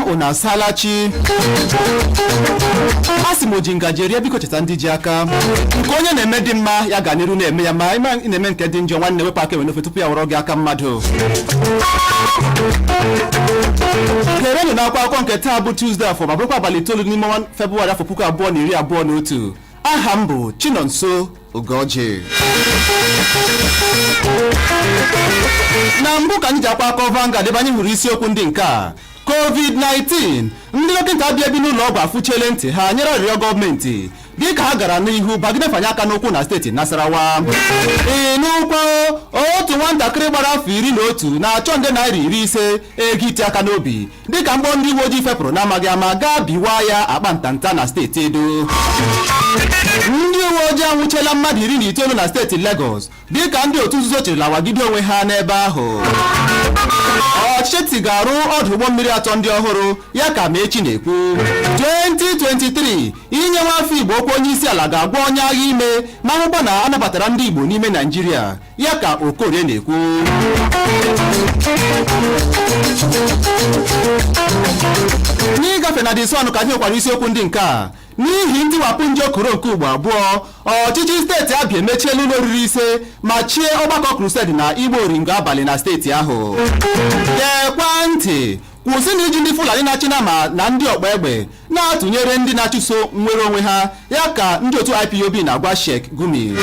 M unu asaala chi. A sị m oji ngaji rie, biko cheta ndị ji aka. Nke onye na-eme dị mma, ya ga n'iru na-eme ya, ma ị na-eme nke dị njọ, nwanne, wepụ aka enwe n'ofe tupu ya wọrọ gị aka mmadụ. Gerenụ n'akwụkwọ akụkọ nke taa bụ Tuzdee, afọ, ma bụrụkwa abalị 9 n'ime ọnwa Febụwarị, afọ 2021. Aha m bụ Chinonso Ugoji. Na mbụ ka anyị ji akwụkwọ akụkọ Vanguard, ebe anyị hụrụ isiokwu ndị nke a: COVID-19, ndị dọkịta bi ebi n'ụlọ ọgwụ afụchiele ntị ha nyere arịrịọ gọọmenti dịka ha gara n'ihu bagide fanye aka n'ụkwụ na steeti Nasarawa. Ịnụkwa, otu nwatakịrị gbara afọ 11 na-achọ nde naira 50 ego iti aka n'obi dịka mgbọ ndị uwe ojii fepụrụ n'amaghị ama gaa biwa ya akpa ntanta na steeti Edo. Ndị uwe ojii anwụchiela mmadụ 19 na steeti Lagos dịka ndị otu nzuzo chịrị lawagide onwe ha n'ebe ahụ. Ọchịchị etiti ga-arụ ọdụ ụgbọ mmiri atọ ndị ọhụrụ, ya ka Amaechi na-ekwu. 2023, inye nwa afọ Igbo okwu onye isi ala ga-agwọ onye agha ime ma hụkwa na anabatara ndị Igbo n'ime Naijiria, ya ka Okorie na-ekwu. N'ịgafe na The Sun ka anyị nwekwara isiokwu ndị nke a: n'ihi ntiwapụ nje okoro nke ugbo abụọ, ọchịchị steeti Abịa emechiela ụlọ oriri ise ma chie ọgbakọ crusade na igba oringo abalị na steeti ahụ. Gekwa ntị, kwụsị na iji ndị Fulani na-achị nama na ndị ọkpa egbe na-atụnyere ndị na-achụso nnwere onwe ha, ya ka ndị otu IPOB na-agwa Sheikh Gumi.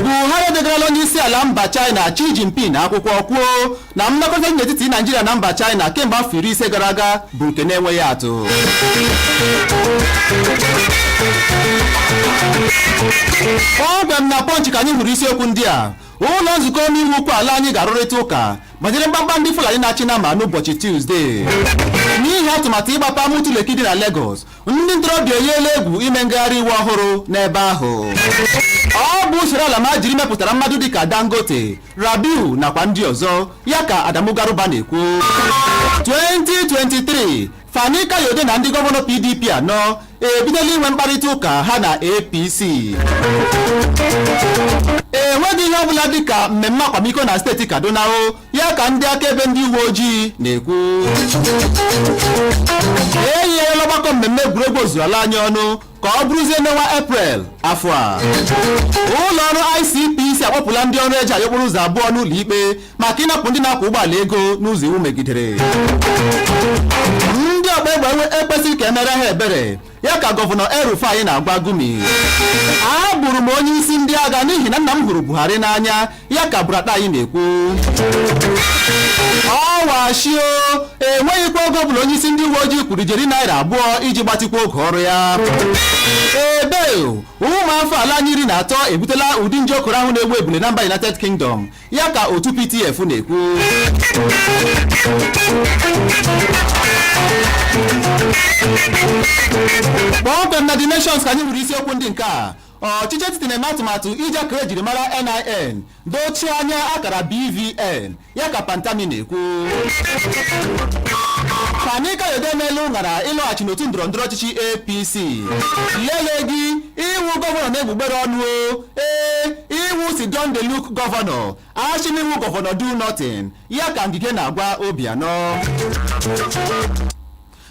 Buhari edegarala onye isi ala mba China Xi Jinping akwụkwọ kwuo na mmekọrịta dị n'etiti Naijiria na mba China kemgbe afọ 50 gara aga bụ nke na-enweghị atụ. Kpọmkwem na Punch ka anyị hụrụ isiokwu ndị a: ụlọ nzukọ omeiwu ukwu ala anyị ga-arụrịta ụka banyere mkpamkpa ndị Fulani na-achị nama n'ụbọchị Tuzdee. N'ihi atụmatụ ịgbape Amutu Lekki dị na Lagos, ndị ntorobịa eyiela egwu ime ngagharị iwe ọhụrụ n'ebe ahụ. Ọ bụ usoro ala ma jiri mepụtara mmadụ dịka Dangote, Rabiu nakwa ndị ọzọ, ya ka Adamu Garuba na-ekwu. 2023, Fani Kayode na ndị gọvanọ PDP anọ ebidola inwe mkparịta ụka ha na APC. Enweghị ihe ọbụla dịka mmemme akwamiko na steeti Kaduna o, ya ka ndị akaebe ndị uwe ojii na-ekwu. Eyiela ọgbakọ mmemme egwuregwu ozuala anyị ọnụ ka ọ bụrụzie n'ọnwa Eprel afọ a. Ụlọ ọrụ ICPC akpọpụla ndị ọrụ eji anya okporo ụzọ abụọ n'ụlọ ikpe maka ịnapụ ndị na-akwọ ụgbọala ego n'ụzọ iwu megidere. Ndị ọgba egbe ekwesịghị ka emere ha ebere, ya ka gọvanọ El-Rufai na-agwa Gumi. Abụrụ m onye isi ndị agha n'ihi na nna m hụrụ Buhari n'anya, ya ka Buratai na-ekwu. Ọwashio, enweghịkwa oge ọbụla onye isi ndị uwe ojii kwuru ijeri naira 2 iji gbatịkwa oge ọrụ ya. Ebe ụmụafọ ala anyị 13 ebutela ụdị nje okoro ahụ na-egbu ebule na mba United Kingdom, ya ka otu PTF na-ekwu. Kpọmkwem na The Nations ka anyị hụrụ isiokwu ndị nke a: ọchịchị etiti na-eme atụmatụ iji akara ejirimara NIN dochie anya akara BVN, ya ka Pantami na-ekwu. Fani Kayode emeela ụṅara ịlọghachi n'otu ndọrọndọrọ ọchịchị APC. Lele gị iwu gọvanọ na-egbugbere ọnụ o, ee, iwu si don dey look gọvanọ achịmiwu gọvanọ do nothing, ya ka Ngige na-agwa Obianọ.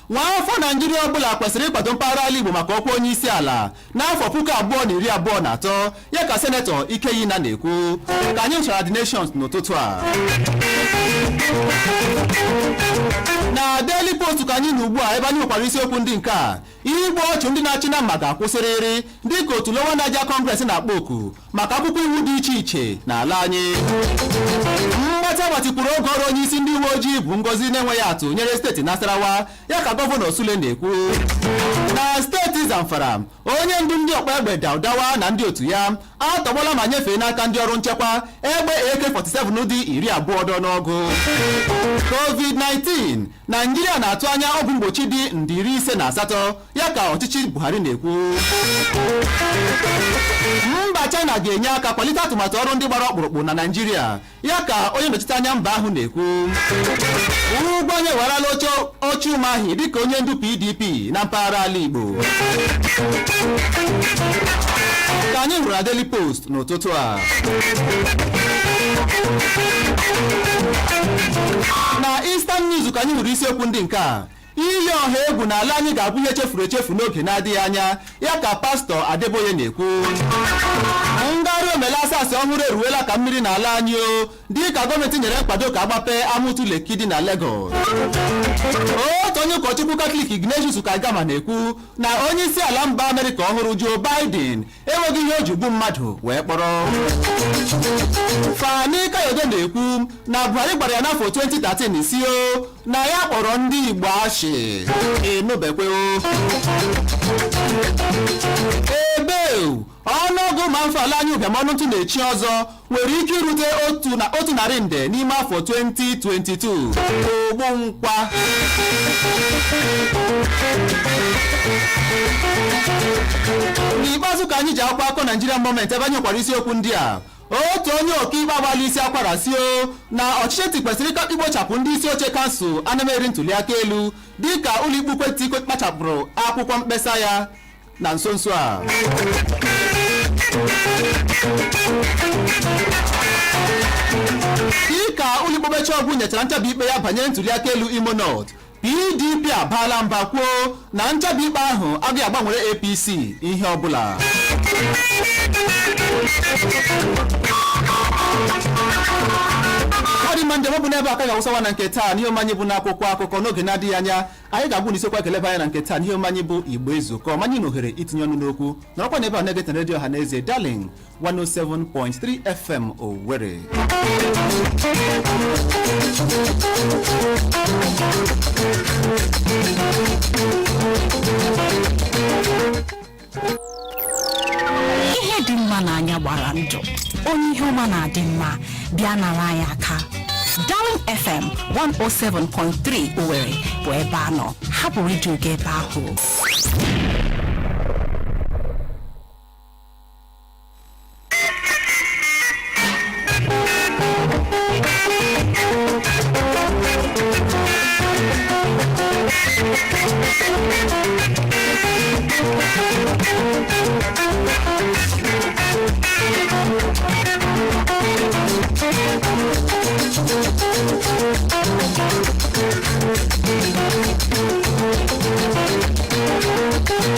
Nwa afọ Naijiria ọbụla kwesịrị ịkwado mpaghara ala Igbo maka ọkwa onye isi ala n'afọ 2023, ya ka senetọ Ike Yina na-ekwu. Ka anyị hụchara The Nations n'ụtụtụ a. Na Daily Post ka anyị nọ ugbu a, ebe anyị nwekwara isiokwu ndị nke a: igbu ọchụ ndị na-achị nama ga-akwụsịrịrị dịka otu Lower Niger Congress na-akpọ oku maka akwụkwọ iwu dị iche iche n'ala anyị. Mgbatị agbatịkwuru oge ọrụ onye isi ndị uwe ojii bụ ngọzi na-enweghị atụ nyere steeti Nasarawa, ya ka gọvanọ Sule na-ekwu. Na steeti Zamfara, onye ndu ndị ọkpa egbe Daudawa na ndị otu ya atọgbọla ma nyefee n'aka ndị ọrụ nchekwa egbe AK-47 dị 20 n'ọnụọgụ. COVID-19, Naijiria na-atụ anya ọgwụ mgbochi dị nde 58, ya ka ọchịchị Buhari na-ekwu. Mba China ga-enye aka kwalite atụmatụ ọrụ ndị gbara ọkpụrụkpụ na Naijiria, ya ka onye nnọchite anya mba ahụ na-ekwu. Ugwuanyi ewerala oche Umahi dịka onye ndu PDP na mpaghara ala Igbo. Ka anyị hụrụ na Daily Post n'ụtụtụ a. Na Eastern News ka anyị hụrụ isiokwu ndị nke a: iyi ọha egwu n'ala anyị ga-abụ ihe echefuru echefu n'oge na-adịghị anya, ya ka Pastọ Adeboye na-ekwu. Ngagharị omele asasị ọhụrụ eruwela ka mmiri n'ala anyị o, dịka gọọmenti nyere nkwado ka agbape Amụtụ Lekki dị na Lagos. Otu onye ụkọchukwu Katọlik, Ignatius Kaigama, na-ekwu na onye isi ala mba Amerịka ọhụrụ, Joe Biden, enweghị ihe o ji gbu mmadụ wee kpọrọ. Fani Kayode na-ekwu na Buhari gbara ya n'afọ 2013 si o na ya kpọrọ ndị Igbo ashị. Ịnụbekwe o ebe ọnụọgụ ma mfe ala anyị ụbịam ọnụ ntụ na-echi ọzọ nwere ike irute 1 na 100 nde n'ime afọ 2022. Ogbu nkwa. N'ikpeazụ ka anyị ji akwụkwọ akụkọ Naijiria Moment, ebe anyị kwara isiokwu ndị a: otu onye ọkaikpe agbala isi akwara si o na ọchịchị ntị kwesịrị ikpochapụ ndị isi oche kansụl anameri ntụliaka elu, dịka ụlọikpe kwetị kpachapụrụ akwụkwọ mkpesa ya na nso nso a. Dịka ụlọikpe obechi ọgwụ nyechara nchabi ikpe ya banyere ntụliaka elu Imo North, PDP abaala mba kwuo na nchabi ikpe ahụ agaghị agbanwere APC ihe ọbụla. Ọ dị mma, njem ọ bụ n'ebe aka ga-awụsawa na nke taa n'ihe ọmanye bụ n'akwụkwọ akụkọ. N'oge na-adịghị anya, anyị ga-agwụ n'isiokwu ekeleba anya na nke taa n'ihe ọmanye bụ Igbo Ezukọ manye na ohere itinye ọnụ n'okwu. Nọrọkwa n'ebe a na-egete redio ọha na eze Darling 107.3 FM Owerri. Ihe dị mma n'anya gbara ndụ, onye ihe ọma na-adị mma bịa nara anyị aka. Darling FM 107.3 Owerri bụ ebe a nọ. Hapụ redio gị ebe ahụ.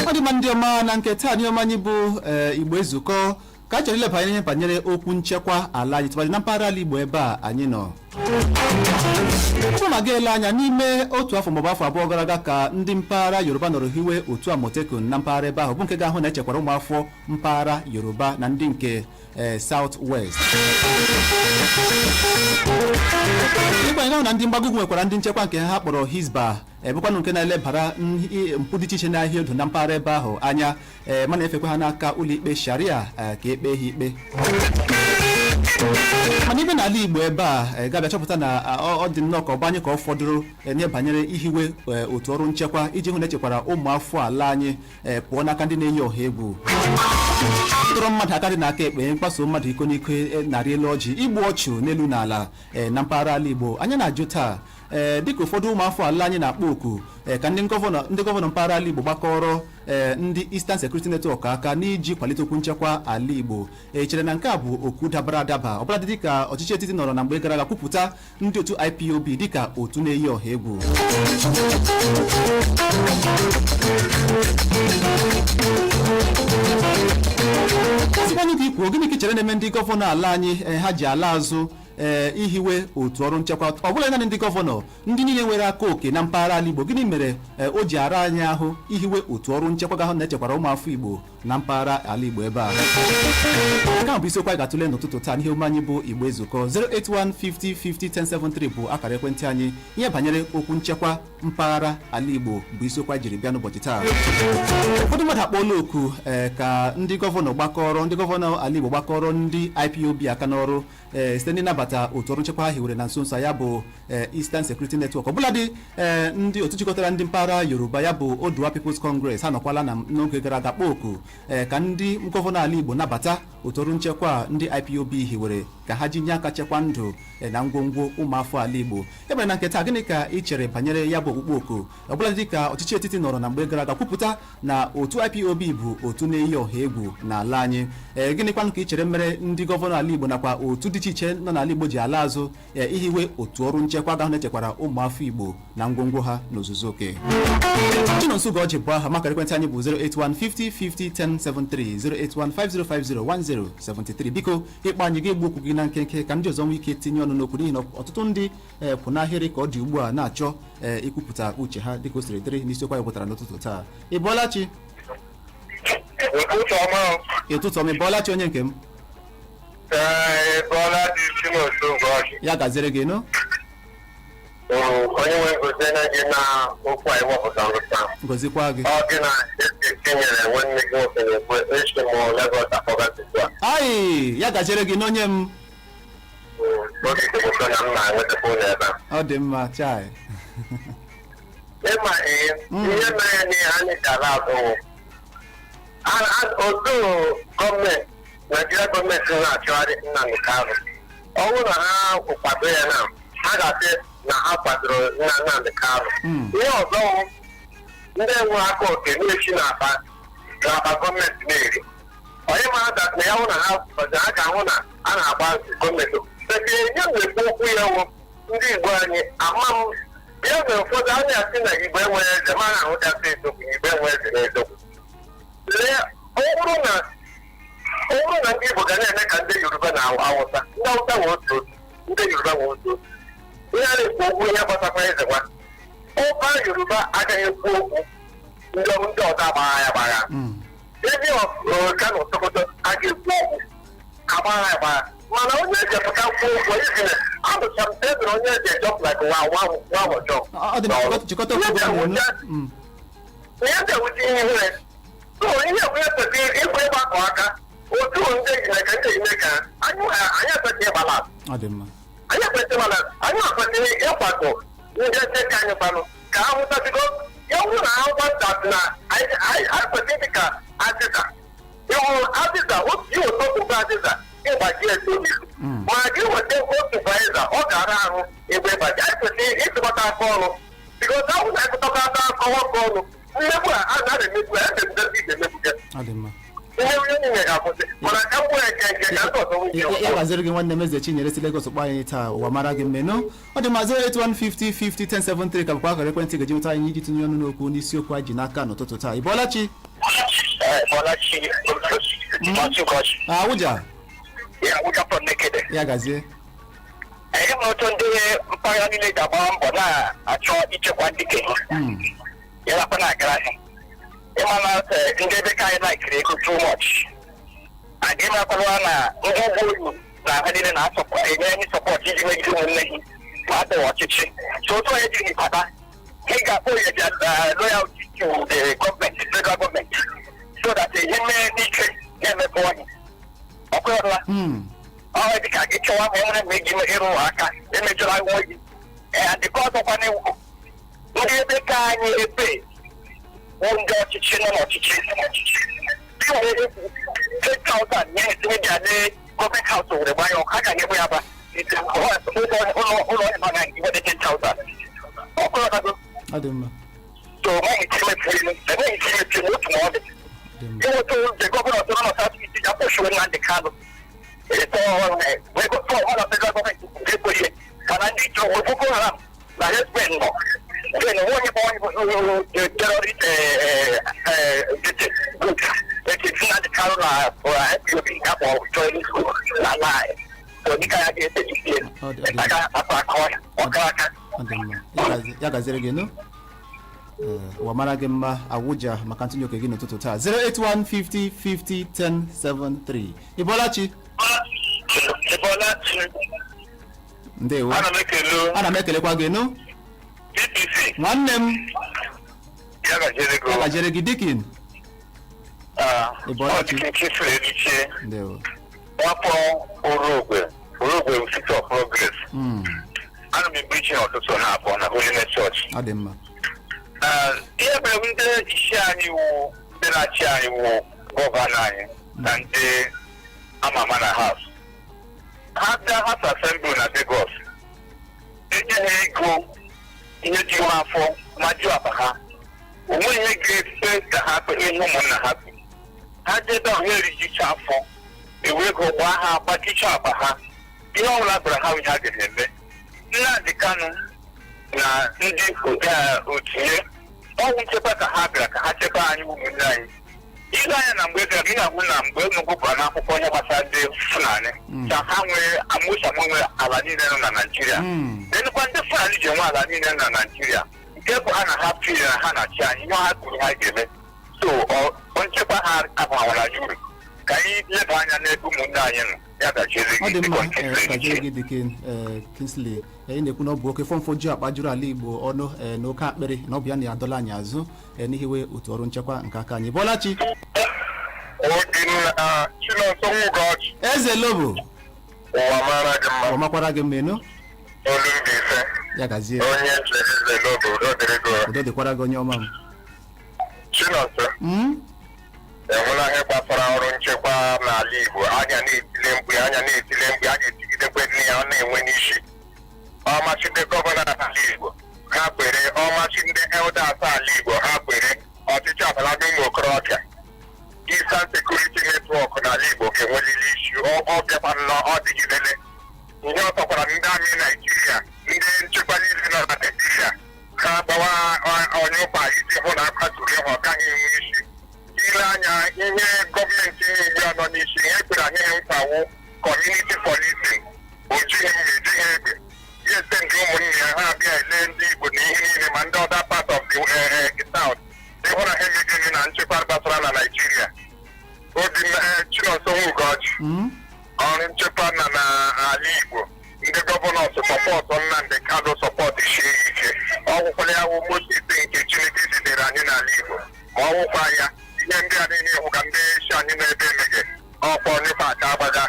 Ọ dị mma, ndị ọma, na nke taa n'ihe ọma anyị bụ Igbo Ezukọ ka a chọrọ ileba anya ihe banyere okwu nchekwa ala anyị, tụmadị na mpaghara ala Igbo ebe a anyị nọ. Ọ bụrụ ma ga-ele anya n'ime otu afọ maọbụ afọ 2 gara aga, ka ndị mpaghara Yoruba nọrọ hiwe otu Amotekun na mpaghara ebe ahụ, bụ nke ga-ahụ na echekwara ụmụafọ mpaghara Yoruba na ndị nke South West. Ịgbanye ahụ na ndị mgbago ugwu nwekwara ndị nchekwa nke ha kpọrọ Hisba, ebekwanụ nke na-elebara mpụ dị iche iche n'ahịa edo na mpaghara ebe ahụ anya, mana efekwa ha n'aka ụlọikpe Sharia ka ekpe ha ikpe. Mana ibe n'ala Igbo ebe a ga-abịa chọpụta na ọ dị nnọọ ka ọba anyị ka ọ fọdụrụ nye banyere ihiwe otu ọrụ nchekwa iji hụ na echekwara ụmụafọ ala anyị pụọ n'aka ndị na-eyi ọha egwu, tụrụ mmadụ aka dị n'aka ekpe, mkpaso mmadụ iko n'iko, narị elu ọjị, igbu ọchụ n'elu n'ala na mpaghara ala Igbo. Anyị na-ajụ taa, dịka ụfọdụ ụmụafọ ala anyị na-akpọ oku ka ndị gọvanọ mpaghara ala Igbo gbakọrọ ndị Eastern Security Network aka n'iji kwalite okwu nchekwa ala Igbo, chere na nke a bụ okwu dabara adaba, ọbụladị dịka ọchịchị etiti nọrọ na mgbe gara aga kwupụta ndị otu IPOB dịka otu na-eyi ọha egwu. Ezigbo ka ikwuo, gịnị ka ị chere na-eme ndị gọvanọ ala anyị ha ji ala azụ ihiwe otu ọrụ nchekwa? Ọ bụla naanị ndị gọvanọ, ndị niile nwere aka oke na mpaghara ala Igbo, gịnị mere o ji ara anyị ahụ ihiwe otu ọrụ nchekwa ga-ahụ na echekwara ụmụafọ Igbo na mpaghara ala Igbo ebe a? Nke ahụ bụ isiokwu anyị ga-atụle n'ụtụtụ taa n'ihe omume anyị bụ Igbo Ezukọ. 081 50 50 1073 bụ akara ekwentị anyị. Ihe banyere okwu nchekwa mpaghara ala Igbo bụ isiokwu anyị jiri bịa n'ụbọchị taa. Ụfọdụ mmadụ akpọọla oku ka ndị gọvanọ ala Igbo gbakọrọ ndị IPOB aka n'ọrụ site n'ịnabata otu ọrụ nchekwa ha hiwere na nso nso a, ya bụ Eastern Security Network. Ọbụladị ndị otu jikọtara ndị mpaghara Yoruba, ya bụ Odua People's Congress, ha nọkwala na n'oge gara aga kpọọ oku. Ka ndị gọvanọ ala Igbo nabata otu ọrụ nchekwa ndị IPOB hiwere ka ha ji nye aka chekwa ndụ na ngwongwo ụmụafọ ala Igbo. E mere na nke taa, gịnị ka ị chere banyere ya bụ okpukpe oku, ọbụla dị ka ọchịchị etiti nọrọ na mgbe gara aga kwupụta na otu IPOB bụ otu na-eyi ọha egwu n'ala anyị? Gịnịkwanụ ka ị chere mere ndị gọvanọ ala Igbo nakwa otu dị iche iche nọ n'ala Igbo ji ala azụ ihiwe otu ọrụ nchekwa ga-ahụ na-echekwara ụmụafọ Igbo na ngwongwo ha n'ozuzu oke? Chinonso Ugoji bụ aha. Maka ekwentị anyị bụ 081 50 50 1073, 081 5050 1073. Biko, ịkpọ anyị ga-egbu okwu gị na nkenke ka ndị ọzọ nwee ike tinye ọnụ n'okwu, n'ihi na ọtụtụ ndị kwụ n'ahịrị ka ọ dị ugbu a na-achọ ikwupụta uche ha dịka o siri dịrị n'isiokwu anyị pụtara n'ụtụtụ taa. Ị bọọla chi? Ụtụtụ ọma. Ụtụtụ ọma. Ị bọọla chi, onye nke m? Ee, bọọla dị, Chinonso Ugoji. Ya gaziere gị nụ. Onye nwe goziere gị na okwu anyị wepụtara taa. Gọzikwa gị. Ọ gị na esi tinyere nwanne gị nwoke na-ekwu. Esi m Lagos akpọgasị ugbu a. Ayi, ya gaziere gị n'onye m. Oge dị ụtọ na m na-enwetakwa ụlọ ebe a. Ọ dị mma, chai. Ịma, ee, ihe mere na ihe anyị ji ala azụ wụ otu gọọmenti Naijiria, gọọmenti na-achọgharị Nnamdi Kanu. Ọ bụrụ na ha kwado ya, na ha ga-asị na ha kwadoro nna Nnamdi Kanu. Ihe ọzọ wụ ndị enwe aka oke na-esi n'akpa gọọmenti na-eri. Onye mara that na ya hụ na ha ha ga-ahụ na a na-agba gọọmenti. Pete ihe m na-ekwu okwu ya wụ ndị Igbo anyị, ama m ya mere ụfọdụ a na-asị na Igbo enweghị eze, ma na-ahụtasị eziokwu na Igbo enweghị eze n'eziokwu. Lee, ọ bụrụ na ndị Igbo ga na-eme ka ndị Yoruba na Awụsa, ndị Awụsa nwee otu otu, ndị Yoruba nwee otu otu, ihe a na-ekwu okwu ihe gbasakwa eze nwa ọba Yoruba agaghị ekwu okwu, ndị ọzọ agbagha ya agbagha. Ebe Kano, Sokoto a ga-ekwu okwu, agbagha ya agbagha, mana onye eze pụta kwuo okwu izi na abụcha m ebere onye eze jump like nwa nwa nwa jump. Ọ dị mma, chịkọta okwu gị ọnụ. Ihe ga-ewute ihe ihere, so ihe bụ ekwesịrị ịkwa ịgbakọ aka otu ndị ejimeka, ndị ejimeka anyị, anyị ekwesịghị ịgbala. Ọ dị mma. Anyị ekwesịghị ịgbala, anyị ekwesịghị ịkwado ndị ncheke anyị kwanụ ka ha hụtazigo ya bụrụ na ha hụkwa na anyị kwesịrị dị ka azịza ịhụ azịza otu iweta otu bụ azịza ịgbaji eto n'ihu, ma gị weta otu bụ azịza, ọ ga-ara ahụ ebe ịgbaji. Anyị kwesịrị ịtụkọta aka ọnụ, because ahụ na-akụtọkọ aka ọnụ, mmegbu a a na-emegbu a emegbu ndị ga-emegbu gị. Ọ dị mma. Ihe onye niile ga-akwụsị, mana ka m gwee nke nke ka ndị ọzọ nwee ike. Ya gaziri gị, nwanne m Eze Chinyere si Lagos kpọ anyị taa. Ụwa mara gị mmenụ. Ọ dị mma, 08150 50 1073 ka bụkwa akara ekwentị ga-eji nweta anyị iji tinye ọnụ n'okwu n'isiokwu anyị ji n'aka n'ụtụtụ taa. Ị bọọla chi? Bọlachi Masugochi. Awụja. Ya Awụja from Nekede. Ya gazie. Ihe m otu ndị mpaghara niile ji agba mbọ na-achọ ichekwa ndị ke ha ya nakwa na-agara ha. Ịma na ndị ebe ka anyị laikiri ego too much, and ịmakwara na ndị ugwu oyi na ha niile na-asọpụ enye anyị support iji megide ụmụnne gị ma a tọwa ọchịchị. So otu onye jiri bata, ị ga-akpọ ya loyalty to the government, federal government, so that ihe mee n'ike na-emepe ọnyị ọkụrụla. Ọ dị ka gị chọwa ma enwere mgbe gị ịrụ aka emejọla onwe gị. Ee, dịka ọzọkwa na ndị ebe ka anyị ebe bụ ndị ọchịchị nọ n'ọchịchị inwere 10,000 nye etinye dị adị government house were gbanye ọkụ, ha ga-enyekwa ya ba ụlọ ụlọ ebe a ga-enweta 10,000 ọkụrụtago. Ọ dị mma. So enweghị ike imefu elu, enweghị ike imefu elu otu ma ọ dị Dị mma. inweta the governor tọrọ na South East ya kpọchiwe Nnamdi Kanu na federal gọọmenti ekweghị, mana ndị chọrọ Boko Haram na herdsmen nọ, then onye bụ onye terrorist group etiti Nnamdi Kanu na IPOB ya kpọ join na line, so dịka ya ga-ese isie Ọ dị. aka akpa aka ọhịa ọkara aka. Ọ dị mma. Ya gaziere gị nụ. Ee, ụwa mara gị mma, Awụja, maka ntụnye oke gị n'ụtụtụ taa. 081 50 50 1073. Ị bọọla chi? Ịbọlachi. Ndewo. Ana m ekele. Ana m ekelekwa gị nụ. PPC. Nwanne m. Ya gaziere gị. Ya gaziere gị, Dikin. Ị bọọla chi? Ọ dịka siri erichie. Ndewo. Nwafọ Orogwe, Orogwe City of Progress. Ana m ebu iche n'ọtụtụ na abụọ na Holiness Church. Ọ dị mma. Ihe mere ndị isi anyị wụ ndị na-achị anyị wụ Gọvanọ anyị na ndị ama ama na House, ha bịa House Assembly na Lagos, enye ha ego ihe ju ha afọ ma ju akpa ha. Onwe ihe ga-efe ka ha kpee ihe ụmụnna ha kwuru. Ha jebe ahụ, ha erijicha afọ, ewe ego gbaa ha, gbachicha akpa ha. Ihe ọbụla gwara ha, ihe ha ga-eme. Nnamdị Kanụ na ndị otu ya, ọgwụ nchekwa ka ha bịara ka ha chekwa anyị, ụmụnne anyị. Ile anya na mgbe gara, ị ga-ahụ na mgbe unu gụpụrụ n'akwụkwọ ihe gbasara ndị Fulani, ka ha nwee amụsam nwere ala niile nọ na Naijiria. Enukwa ndị Fulani ji enwe ala niile nọ na Naijiria, nke bụ ha na ha piri na ha na-achị anyị. Ihe ha kwuru ha ga-eme. So nchekwa ha abawara anyị uru. Ka anyị leba anya n'ebe ụmụnne anyị nọ. Ya gachiere Ọ gị. dị mma. Dịka Gaziere gị dike Kingsley. Ị na-ekwu na ọ bụ oke fọmfọ akpa juru ala Igbo ọnụ, na oke akpịrị, na ọ bụ ya na-adọla anyị azụ n'ihiwe otu ọrụ nchekwa nke aka anyị. Bọlachi. Obinna Chinonso Nwugochi. Eze Lobo. Ụwa mara gị mma. Ọ makwara gị mma ịnụ. Olu Mbaise. Ya gazie. Onye nze, Eze Lobo, udo dịrị gị. Udo dịkwara gị, onye ọma m. Chinonso, enwela ihe gbasara ọrụ nchekwa n'ala Igbo, anya na-etile mkpu, anya na-etile mkpu, a ga-etigidekwe nne ya, ọ na-enwe n'isi. Ọmasị ndị gọvanọ ala Igbo, ha kwere. Ọmasị ndị elders ala Igbo, ha kwere. Ọchịchị abalaga ụmụ okorobịa. Eastern Security Network n'ala Igbo ga-enwelili isi. Ọ bịakwa nnọọ, ọ dịgidele. Ihe ọ tọkwara ndị amị Naijiria, ndị nchekwa niile nọ na Naijiria, ha gbawa onye ụkwa iji hụ na akwaturu ha, ọ gaghị enwe isi. Ile anya ihe gọọmenti ugbu a nọ n'isi, ihe kwere anyị nkwawo community policing, o jighị mma, ejighị egbe, ya ese ndị ụmụnne ya ha abịa ele ndị Igbo na ihe niile, ma ndị other part of the south, ịhụ na ha emegịghị na nchekwa gbasara na Naijiria. Obi Chinonso Nwugochi, ọrụ nchekwa na n'ala Igbo, ndị governors support Nnamdị Kanụ, support sie ya ike. Ọ gwụkwala ya wụ Moses nke Chineke jidere anyị n'ala Igbo. Ma ọ gwụkwa ya, ihe ndị a niile hụ ka ndị isi anyị na-ebe emege ọkpọ nyụkwa aka agbaga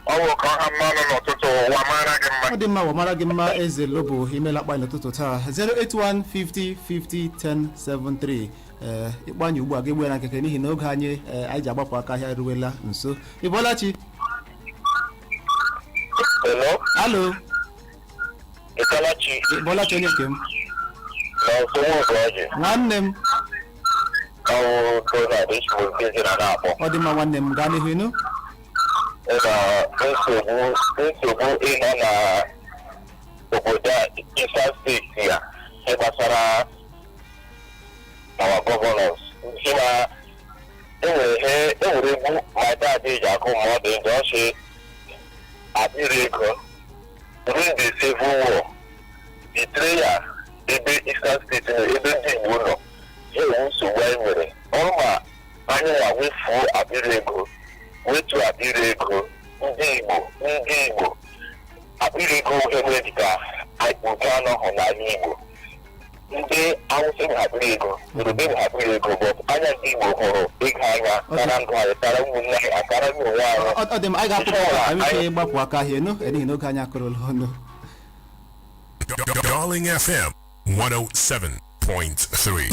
ọwụ ka ọha mmanụ n'ụtụtụ. Ụwa mara gị mma. Ọ dị mma, wamara gị mma, Eze Lobo. Imela kpa n'ụtụtụ taa. 081 50 50 1073. Ee, ịkpọ anyị ugbu a ga-egbu ya na nkeke, n'ihi na oge anyị anyị ji agbapụ aka ahịa eruwela nso. Ị bọọla chi? Hello. Alo. Ịkalachi. Ị bọọla chi, onye nke m? Na nsogbu. Nwanne m. Ọwụ Donald Echimozizi na na-akpọ. Ọ dị mma, nwanne m, gaa n'ihu ịnụ. Na nsogbu ịnọ na obodo a, Eastern steeti ya, ihe gbasara our governors si na enwere ihe, enwere egwu my dad ji akụ ma ọ dị njọ, ọchị akpịrị ego. During the civil war, betrayal ebe Eastern steeti nọ, ebe ndị Igbo nọ, ya ewu nsogbu anyị nwere. Ọrụ ma anyị nwa wefuo akpịrị ego, wetu akpịrị ego ndị Igbo, ndị Igbo akpịrị ego enwe dịka udo anọghị n'ala Igbo. Ndị Awụsa bụ akpịrị ego, Yoruba bụ akpịrị ego, but anya ndị Igbo hụrụ ego anya tara ndụ anyị, tara ụmụnne anyị, akara ụmụ onwe anyị. Ọ dị mma, anyị ga-apụ ka anyị ike gbapụ aka ahịa ịnụ, n'ihi na oge anyị akụrụla ọnụ. Darling FM 107.3.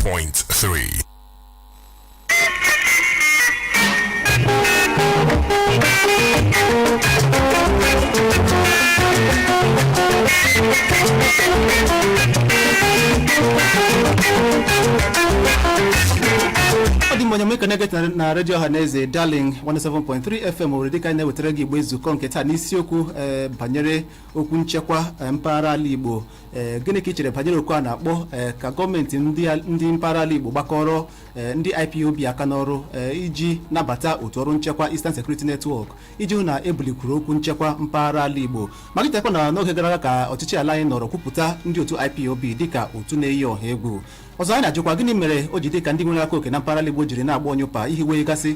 107.3. Ọ dị mma, onye mekene gị na redio ọha na eze Darling 107.3 FM Owerri, dịka anyị na-ewetara gị Igbo Ezukọ nke taa n'isiokwu banyere okwu nchekwa mpaghara ala Igbo. Gịnị ka ị chere banyere okwu a na-akpọ ka gọọmenti ndị mpaghara ala Igbo gbakọrọ ndị IPOB aka n'ọrụ iji nabata otu ọrụ nchekwa Eastern Security Network iji hụ na ebulikwuru okwu nchekwa mpaghara ala Igbo? Maka ichetakwa na n'oge gara aga ka ọchịchị ala anyị nọrọ kwupụta ndị otu IPOB dịka otu na-eyi ọha egwu. Ọzọ anyị na-ajụkwa, gịnị mere o ji dị ka ndị nwere aka oke na mpaghara Igbo jiri na-agba ọnyụpa ihiwe gasị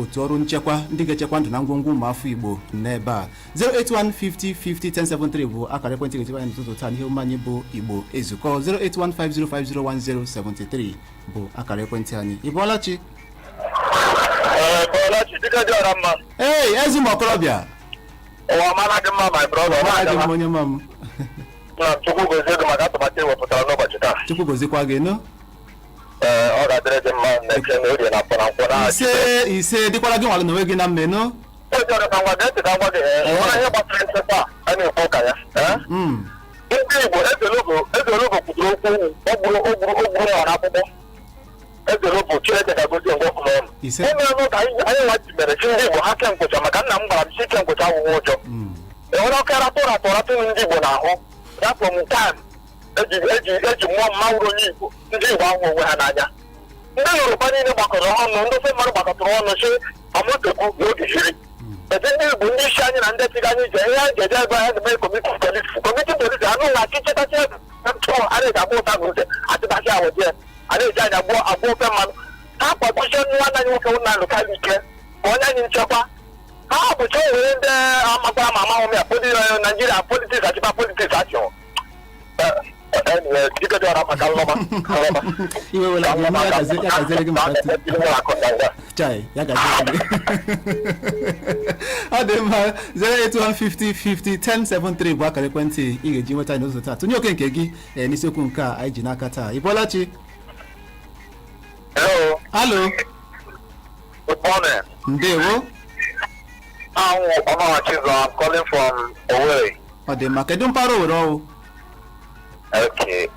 otu ọrụ nchekwa ndị ga-echekwa ndụ na ngwongwo ụmụafọ Igbo n'ebe a? 08150 50 1073 bụ akara ekwentị ga-etikwa anyị n'ụtụtụ taa n'ihe omume anyị bụ Igbo Ezukọ. 08150501073 bụ akara ekwentị anyị. Ị bọọla chi? Bọọla chi, dịka dị ọra mma. Ee, ezi ụmụ okorobịa. Ụwa mara gị mma, my brother. Mara gị mma, onye mma m. Na Chukwu gozie gị maka atụmatụ ewepụtara n'ụbọchị taa. Chukwu gozikwa gị nụ. Ee, ọ ga-adịrị gị mma na eke na orie na afọ na nkwọ na Ise, ise. Dịkwara gị nwalụ n'onwe gị na mmenụ. Oji ọrụ ka ngwa gee ntị ka ngwa gị, nwere ihe gbasara nchekwa a na-ekwu ụka ya, ee? Ndị Igbo, Eze Ologo kwuturu okwu o gburu nwara akwụkwọ. Eze Ologo, Chineke ga-agozi ngwa ọkụ n'ọnụ. Ise. Eme ọnụ ka anyị nwa ji mere chi ndị Igbo ha ke nkwụcha, maka nna m gwara m si ike nkwụcha awụghị ụjọ. Enwere ọkụ ratụ ratụ ratụ ndị Igbo n'ahụ ya from time eji mmụọ mma wuru onye Igbo. Ndị Igbo ahụ onwe ha n'anya. Ndị Yoruba niile gbakọrọ ọnụ, ndị ofe mmadụ gbakọtara ọnụ si Amotekwu n'oge hiri eti. Ndị Igbo, ndị isi anyị na ndị tiga anyị ji ihe anyị ga-eje ebe anyị na-eme community police, community police anụ nwa achị chetachi ntụ a na-eji agba ụta n'ụzọ achịtachi awụdị ya a na-eji anyị agbụ agbụ ofe mmanụ. Ha kwadochie nwanne anyị nwoke nna Kalụ ike ka onye anyị nchekwa ha bụcha were ndị amakwara ma amahụ m ya poli Naijiria politics achịkwa politics achị. Dike dị ọra maka nlọma nlọma. Iwe wela gị, ya gaziere gị maka chai, ya gaziere gị. Ọ dị mma. 08150 50 1073 bụ akara ekwentị ị ga-eji nweta anyị n'ụzọ taa. Tụnye oke nke gị n'isiokwu nke a anyị ji n'aka taa. Ị bọọla chi? Hello. Alo. Good morning. Ndewo. I'm Omar Chizo. I'm calling from Owerri. Ọ dị mma. Kedu mpaghara Owere ọwụ? Okay.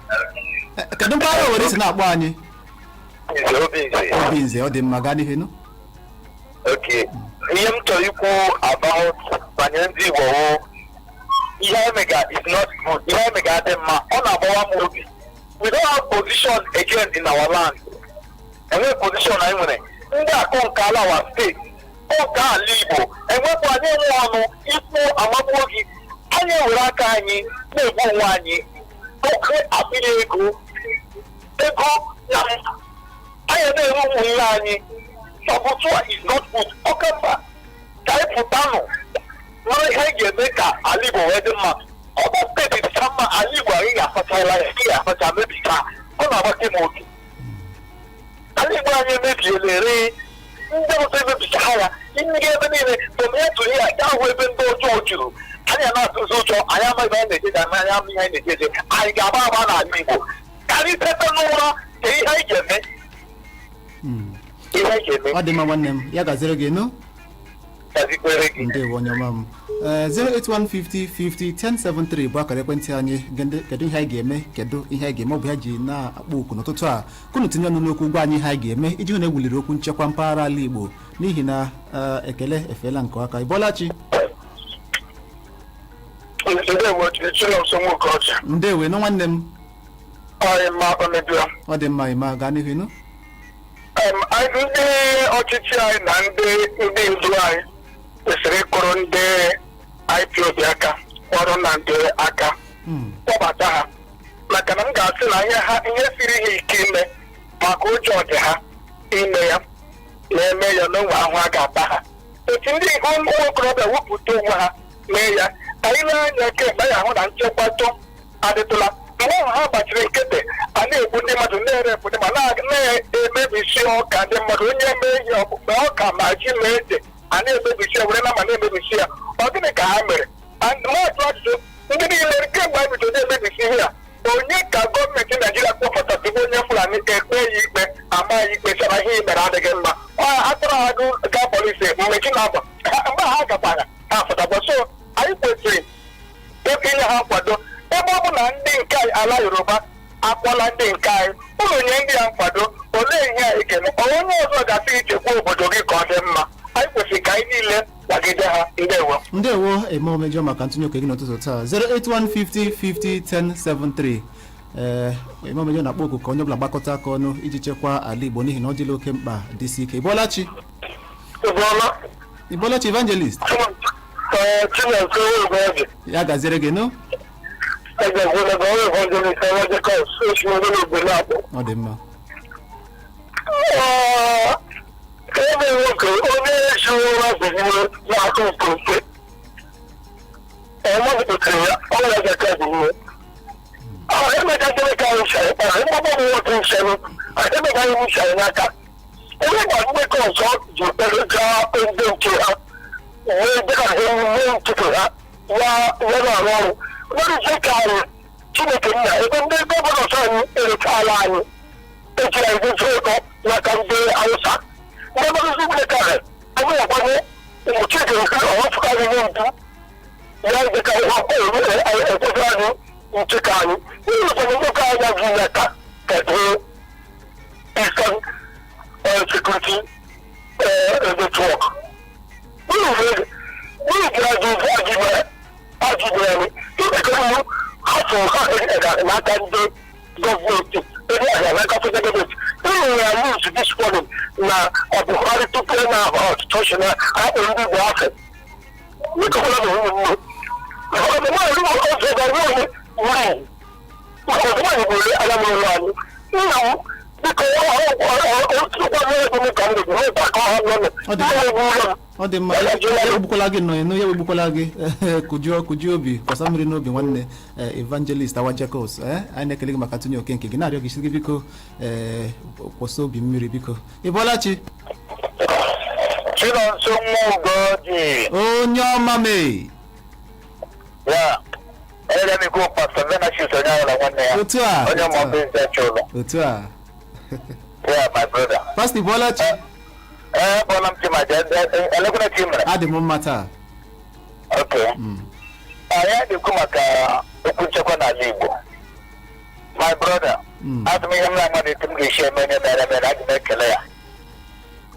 Kedu mpaghara Owere si na-akpọ anyị? Obinze, Obinze. Obinze, ọ dị mma, gaa n'ihu nụ. Okay. Ihe m chọrọ ikwu about banyere ndị Igbo wụ ihe anyị mega is not good. Ihe anyị mega adị mma. Ọ na-agbawa m obi. We don't have position again in our land. Enweghị position anyị nwere. Ndị akọ nke ala wa steeti. Kọ nke ala Igbo. Enwepụ anyị enwe ọnụ ikwu amagbuo gị. Anyị ewere aka anyị na-egbu onwe anyị. Oke akpịrị ego. Ego na anyị na-ere ụmụnne anyị. Saboteur is not good. Oke mba ka anyị pụtanụ mara ihe anyị ga-eme ka ala Igbo wee dị mma. Ọba steeti dịcha mma, ala Igbo anyị ga-asachala ya, ị ga-asacha mebicha. Ọ na-agbake m obi. Ala Igbo anyị emebiela ere, ndị ọzọ emebicha ya ihe ebe niile from here to here. Gaa hụ ebe ndị ọjọọ juru. Anyị na-atụzi ụjọ. Anyị amaghị ebe anyị na-eje, anyị amaghị ihe anyị na-eje. Anyị ga-agba agba n'ala Igbo ka anyị tete n'ụra ka ihe anyị ga-eme, ihe anyị ga-eme. Ọ dị mma, nwanne m, ya gaziere gị nụ. Gazikwere gị. Ndewo, onye ọma m. Ee, 08150 50 1073 bụ akara ekwentị anyị. Kedu ihe anyị ga-eme? Kedu ihe anyị ga-eme? Ọ bụ ya ji na-akpọ oku n'ụtụtụ a kunu tinye ọnụ n'okwu, gwa anyị ihe anyị ga-eme iji hụ na ewuliri okwu nchekwa mpaghara ala Igbo, n'ihi na ekele efeela nke aka. Ịbọọla chi? Ndewo, Chinonso nwoke ọcha. Ndewo nụ, nwanne m. Anyị mma omebia. Ọ dị mma, ịma gaa n'ihu nụ. Ndị ọchịchị anyị na ndị ndu anyị kwesịrị ịkụrụ ndị IPOB aka, kpọrọ na ndị aka kpọbata ha, maka na m ga-asị na ihe ha ihe siri ha ike ime maka ụjọ dị ha ime ya na-eme ya n'onwe ahụ a ga-ata ha. Otu ndị ụmụ okorobịa wepụta onwe ha mee ya, anyị lee anya kemgbe anyị ahụ na nchekwatụ adịtụla. Mgbe ahụ ha gbachiri nkịtị, a na-egbu ndị mmadụ, na-erepụ ndị ma na-emebisi ọka ndị mmadụ. Onye mee ihe ọkpụkpe ọka ma ji ma ede, a na-emebisi ya were na ma na-emebisi ya. Ọ gịnị ka ha mere? Maazụ, ajụjụ ndị niile kemgbe anyị bidoro na-emebisi ihe a, onye ka gọọmenti Naijiria kpọpụtara tupu onye Fulani ekpe ya? adịghị mma. Ọ akpọrọ ha gaa polisi mgbe chi na-abọ, mgbe ha gakwara ha fụtakwa. So anyị kwesịrị inye ha nkwado, ebe ọ bụ na ndị nke ala Yoruba akpọla ndị nke anyị ụlọ nye ndị ya nkwado. Olee ihe anyị ga-eme? Ọ onye ọzọ ga-asị gị chekwaa obodo gị ka ọ dị mma. Anyị kwesịrị ka anyị niile kwagide ha. Ndewo. Ndewo, eme omejọ, maka ntụnye oke gị n'ụtụtụ taa. 08150501073. Ee, eme omejọ na-akpọ oku ka onye ọbụla gbakọta aka ọnụ iji chekwaa ala Igbo, n'ihi na ọ dịla oke mkpa, dịsi ike. Ịbọọla chi? Ịbọọla. Ịbọọla chi, evangelist. Chineke Oge. Ya gaziere gị nụ. Evangelist Jacobs osimiri na-akpọ. Ọ dị mma. Ebe nwoke onye ezi ụra bụ na-akụ mkpụmkpụ ọmapụtara ya ọrịa zaka bụ ihe emeka ka anyị chere mgbagba bụ nwoke nchere emeka anyị chere n'aka onye gba ndị ka ọzọ ji kpere gaa ndị nke ha wee dịka ha nwee nkịtị ha ya ya na-arụ ọrụ nwere ka anyị. Chineke nna, ebe ndị governors anyị erechala anyị, eji anyị dozie ego n'aka ndị Hausa, ndị ọgbọdọzi military anyị akwanye ụmụ Chineke nke ọhụfụkarị ihe ndu ya dịka ekwesịrị anyị nchekwa anyị n'ihi na nwoke anyị adịghị aka ka Eastern Security Network n'ihi ajụjụ ịkekọrọ hafụ ha n'aka ndị gọọmenti ebe ahịa n'aka federal gọọmenti. Ịnụrụ ya news this morning na Buhari tupu ya na ọchịchị na akpọ ndị Igbo afọ nịkọkwala na nwunye nne ọzọ ga nwunye nwunye maka ọzọ nwaanyị bụ ole anya mụrụ anyị. Nna m, biko, ọtụtụkwa ego ka m dị n'ụta ka ọ nọ. Ọ dị mma. Ọ dị mma. Ya egbukwala gị nọ enu, ya egbukwala gị. Kụjuo kụjuo obi, kwasa mmiri n'obi nwanne. Evangelist Awa Jacobs, anyị na-ekele gị maka ntụnye oke nke gị, na-arịọ gị sị gị biko, kwụsị obi mmiri, biko. Ị bọọla chi? Chinonso nwa Ugoji. Onye ọma mee. Ya onye ga-ekwu, Pastor Venasius onye ahụla nwanne ya. Otu a. Onye Otu a. ma ọbụ ụlọ. Otu a. Ya, my brother. Pastor, ị bọọla chi? Ee, bọọla m Chimaja. Elekwana chi mere. Adị m mma taa. Ok, anyị na-ekwu maka okwu nchekwa n'ala Igbo, my brother. Adị m ihe m na-amadị etu m ga-esi eme onye mere mere. Adị m ekele ya,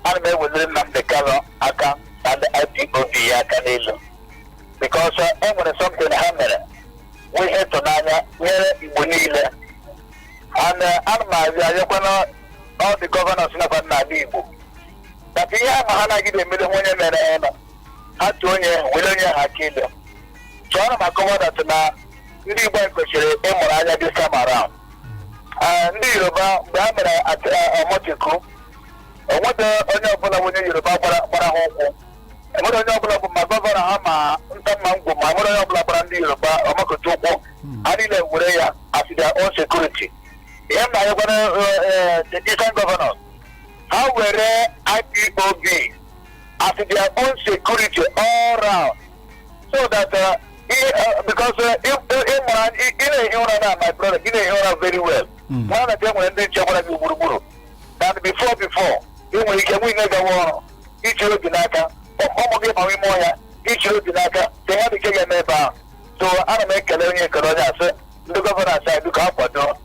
ana m eweliri Nnamdị Kanụ aka na ndị IPOB ya aka n'elu, because e nwere something ha mere bụ ihe ịtụnanya nyere Igbo niile. And ana m arịọ arịọkwana all the governors nakwa n'ala Igbo maka ihe ama ha anaghị emere onye mere ya nọ ha tụọ onye were onye ha aka elu. So ana m akọwa that na ndị Igbo anyị kwesịrị ịmụrụ anya this time around. Ah, ndị Yoruba, mgbe ha mere Amotekun, onwede onye ọbụla bụ onye Yoruba gbara ha ụkwụ. Enwere onye ọbụla bụ ma governor ha ma nta mma ngwụ ma nwere onye ọbụla gbara ndị Yoruba ọmakọta ụkwụ. Ha niile were ya as their own security. Ihe m na-arịọkwana the eastern governors, ha were IPOB as their own security all round, so that because ị mara ị na-ehi ụra na, my brother, ị na-ehi ụra very well. Mara na e nwere ndị nche gwara gị gburugburu and before ị nwere ike nwunye gawa ọrụ ichiri obi n'aka, ụmụ gị ma ime ọhịa ichiri obi n'aka ka ihe dị ike ga-eme ebe ahụ. So ana m ekele onye ekele onye asị ndị governor asị anyị biko ha kwado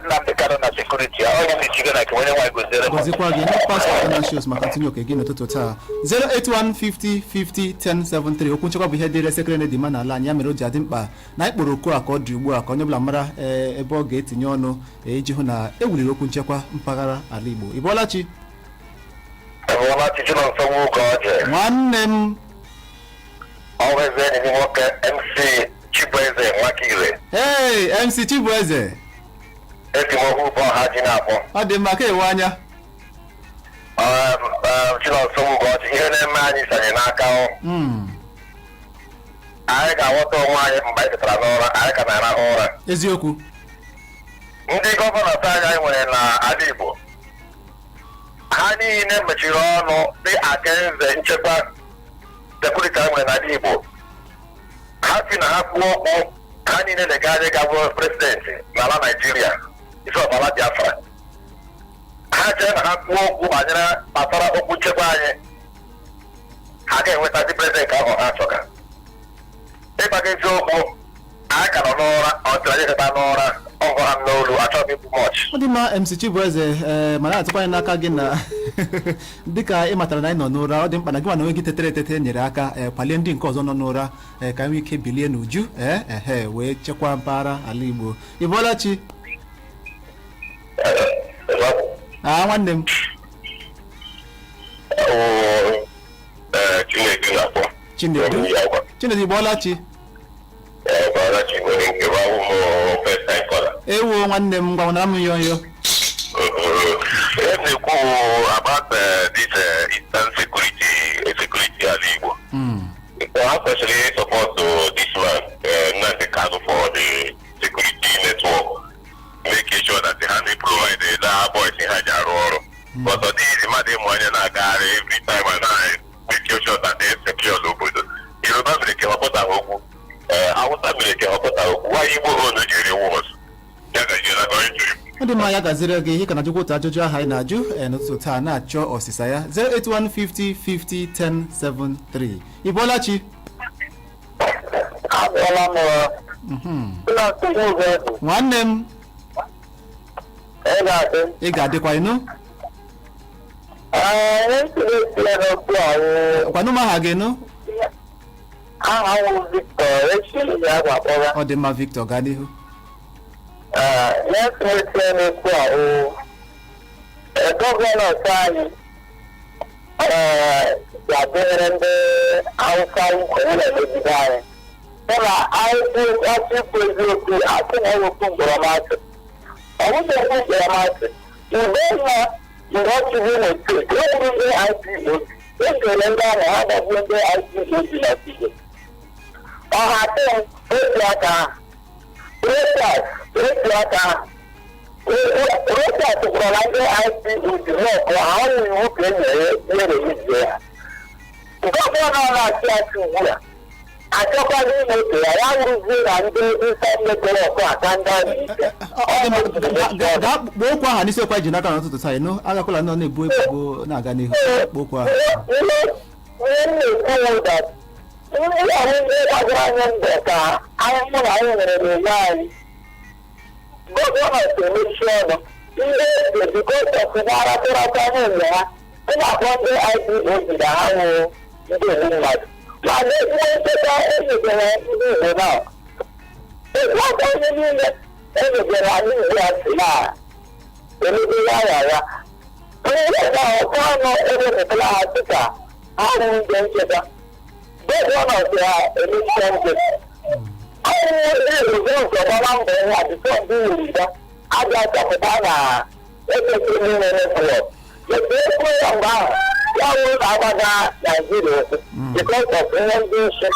Nnamdị Kanụ na security ya. Onye na-echigo na nke onye nwaanyị goziere m. Gọzikwa gị ndị Pastor Athanasius maka ntinye oke gị n'ụtụtụ taa. 08150501073. Okwu nchekwa bụ ihe dịrị sekere na edima n'ala anyị, ya mere o ji adị mkpa na anyị kpọrọ oku a ka ọ dị ugbu a, ka onye ọbụla mara ebe ọ ga-etinye ọnụ iji hụ na e wuliri okwu nchekwa mpaghara ala Igbo. Ị bọọla chi? Ebụọla chi, Chinonso Nwoke. Nwanne m. Ọrụ eze enyi gị nwoke, MC Chibueze Nwakire. Hey, MC Chibueze. Esi m okwu bụ ọha ji na-akpọ. Ọ dị mma ka ewe anya. Chinonso Nwoke, ihe na-eme anyị sanye n'aka ọ. Anyị ga-aghọta onwe anyị mgbe anyị tetara n'ụra anyị ka na-arahụ ụra. Eziokwu. Ndị governors anyị nwere n'ala Igbo, ha niile mechiri ọnụ dị against nchekwa security anyị nwere n'ala Igbo. Ha si na ha kwuo okwu, ha niile na-egagharị ga bụrụ president n'ala Naijiria isi ọbala Biafra. Ha Ha chere na ha kwuo okwu banyere gbasara okwu nchekwa anyị, ha ga-enwetazi president ahụ ha chọga. Ịgwa gị eziokwu, anyị ka nọ n'ụra. Ọ tụrụ anyị teta n'ụra, ọ gụra m n'olu. Achọghị m ikwu much. Ọ dị mma, MC Chibueze. Ee, mana atụkwa anyị n'aka gị na dịka ị matara na anyị nọ n'ụra, ọ dị mkpa na gị nwa na onwe gị tetere etete nyere aka, ee, kwalie ndị nke ọzọ nọ n'ụra, ee, ka anyị nwee ike bilie n'uju, ee, ehe, wee chekwaa mpaghara ala Igbo. Ị bọọla chi? A, nwanne m. Chinedu na-akpọ. Chinedu, Chinedu, ị bọọla chi? Bọọla chi. Nwere nke bụ awụ m first time caller. Ewo, nwanne m, gwanara m nyonyo. Ihe m na-ekwu about this Eastern Security ala Igbo. Ha kwesịrị support this man, Nnamdi Kanu, for the security network, making sure that ha na-provide the boys ha ji arụ ọrụ. But ọ dịghịzi mmadụ ịmụ anya na-agagharị every time and na making sure that they secure n'obodo. Yoruba mere ka ọ okwu, Hausa mere ka ọ pụta okwu, why Igbo own jiri wars? Ya gajiela gọọmenti. Ọ dị mma, ya gaziri gị. Ihe ka na-ajụkwa otu ajụjụ ahụ anyị na-ajụ, n'ụtụtụ taa, na-achọ ọsịsa ya: 08150 50 1073. Ị bọọla chi? Abịala m ụlọ nsogbu. Nwanne m. Ị ga-adị. Ị ga-adịkwa ịnụ. Ee, ihe ntụrụ etinye n'okwu ahụ. Kwanụ m aha gị nụ. Aha wụ Victor echiri ya gwakpọrọ. Ọ dị mma, Victor, gaa n'ihu. Ee, ihe ntụrụ etinye n'okwu ahụ, governor anyị ga-adịnyere ndị Hausa ukwu na-emegide anyị. Sị na anyị asị ikwu eziokwu, asị na ewepụ mkpọrọmasị. Ọ bụghị okwu mkpọrọmasị. Mgbe nọ mgbe ọ chịrị na steeti, e nwere ndị IPOB, e kere ndị ahụ, ha gbagbuo ndị IPOB na steeti. Ọha tụm otu aka ahụ. Rochas otu aka ahụ. Rochas gwara na ndị IPOB nọkụ ha ọnwụ iwu ka e nyere nyere izie ha. Governor na-achị achị ugbu a achọkwaghị ime otu ya, ya wụrụzie na ndị Eastern Network aka ndị ahụ ike. Ọ dị mma, gaa kpọọ okwu aha n'isiokwu anyị ji n'aka n'ụtụtụ taa. Ịnụ, agakwala nọ na-ebu ebubo na-aga n'ihu. Kpọọ okwu aha. Ihe m na-ekwu wụ that ndị ahụ ndị gbagara anyị mbọ ka anyị mụ na anyị nwere n'onwe anyị. Governor si emechi ọnụ ndị eze because of na-aratụrata n'ụlọ ha, ị na-akpọ ndị IPOB na ha nwụ ndị ogbu mmadụ, mana ezigbo nchekwa enyegara ndị Igbo na etu aka onye niile emegara anyị ugbu a si na emegide ya ya onye na ọkọ ọnụ ewepụtala ha dịka ha wụ ndị nchekwa. Governor si ha emechi nche ọnwụ ndị ụzọ gbara mbọ ihe a before ndị Yoruba abịa chọpụta na ekwesịrị inwe network. Etu ekwu ya mgbe ahụ, ya wụrụ na agbaga Naijiria okwu because of ihe ndị isi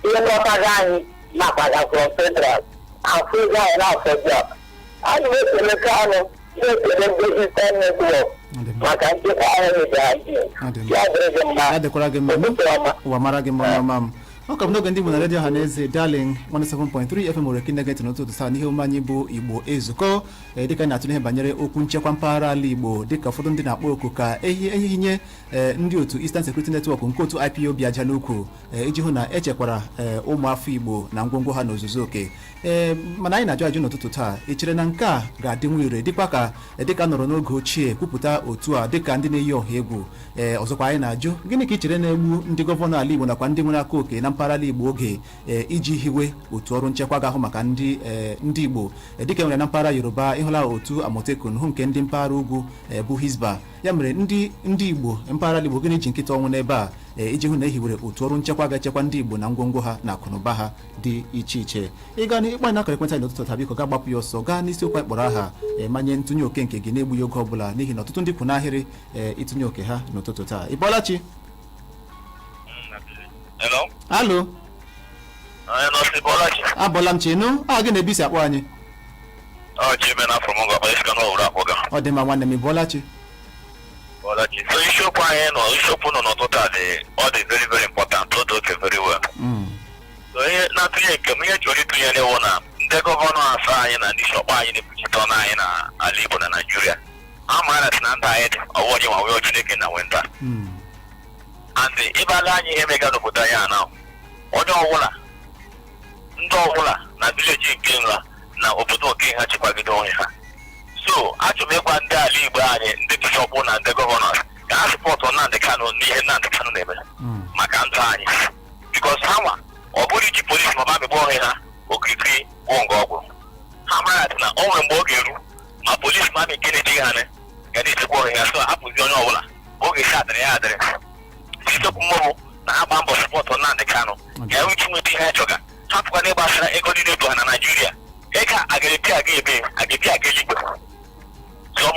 ihe nghọtaga anyị nakwaga from central afọ ego anyị na-afọzi akpa. Anyị na-ekele Kanụ, na-ekele ndị Eastern Network maka nchekwa anyị mebere anyị. Ọ dị mma. Ya dịrị gị mma. Ya dịkwara gị mma. Ụtụtụ ọma. Ụwa mara gị mma, onye ọma m. Ọ ka bụ n'oge ndị Igbo na redio ha na eze Darling 107.3 FM nwere ike ntị n'ụtụtụ taa n'ihe omume anyị bụ Igbo Ezukọ. Ee, dịka anyị na-atụle ihe banyere okwu nchekwa mpaghara ala Igbo, dịka ụfọdụ ndị na-akpọ oku ka ehi ehihinye, ee, ndị otu Eastern Security Network nke otu IPOB aja n'ukwu, ee, iji hụ na echekwara, ee, ụmụafọ Igbo na ngwongwo ha n'ozuzu oke. Ee, mana anyị na-ajụ ajụ n'ụtụtụ taa: ị chere na nke a ga-adịnwu ire dịkwa ka dịka nọrọ n'oge ochie kwupụta otu a dịka ndị na-eyi ọha egwu? Ee, ọzọkwa anyị na-ajụ, gịnị ka ị chere na-egbu ndị governor ala Igbo nakwa ndị nwere aka oke na mpaghara ala Igbo oge, ee, iji hiwe otu ọrụ nchekwa ga-ahụ maka ndị, ee, ndị Igbo? Ee, dịka e nwere na mpaghara Yoruba, ịhụla otu Amotekun, hụ nke ndị mpaghara ugwu, ee, bụ Hisba. Ya mere ndị Igbo mpaghara ala Igbo, gịnị ji nkịta ọnwụ n'ebe a, ee, iji hụ na ehiwere otu ọrụ nchekwa ga-echekwa ndị Igbo na ngwongwo ha na akụnụba ha dị iche iche? Ịga n'ịkpọ anyị n'akara ekwentị anyị n'ụtụtụ taa, biko gaa gbapụ ya ọsọ gaa n'isiokwu anyị kpọrọ aha, ee, manye ntụnye oke nke gị na-egbughị oge ọbụla, n'ihi na ọtụtụ ndị kwụ n'ahịrị, ee, ịtụnye oke ha n'ụtụtụ taa. Ị bọọla chi? Hello? Alo. Onye nọọsụ Bọlachi. Abọla m chi nụ. A gị na-ebisi akpọ anyị? Ọ Chime na afọ m ga-akpọ isi ka n'owuru akpọga. Ọ dị mma, nwanne m, ị bọọla chi? Bọlachi. So isiokwu anyị nọ, isiokwu nọ n'ụtụtụ a dị, ọ dị very very important, ọ dị oke very well. So ihe na-atụnye nke m, ihe chọrọ ịtụnye n'ewu na ndị governor asaa anyị na ndị isi ọkpa anyị na-ekwuchite ọnụ anyị na ala Igbo na Naịjirịa. Amaara sị na ndụ anyị dị ọwụ onye nwa wee Chineke na nwe ndụ a. And ịbala anyị ihe mega n'obodo anyị a na onye ọbụla, ndị ọbụla na village nke nra na obodo nke ha chekwagide onwe ha. So achọrọ m ịgwa ndị ala Igbo anyị, ndị bishop na ndị governors, ka ha support Nnamdị Kanụ n'ihe Nnamdị Kanụ na-eme maka ndụ anyị, because ha nwa ọ bụrụ iji polisi ma amịgba onwe ha okirikiri gwụ nga ọgwụ ha mara na o nwere mgbe ọ ga-eru ma polisi ma amị nke na-ejighị ha ga na-echekwa onwe ha. So hapụzi onye ọbụla oge si adịrị ya adịrị. Isiokwu mmụrụ na ha gba mbọ support Nnamdị Kanụ ka enwe ike nweta ihe ha chọga. Hapụkwana ịgbasara ego niile ebu ha na Naijiria, ego a aga-ebi aga ebe aga-ebi aga eluigwe. So ọ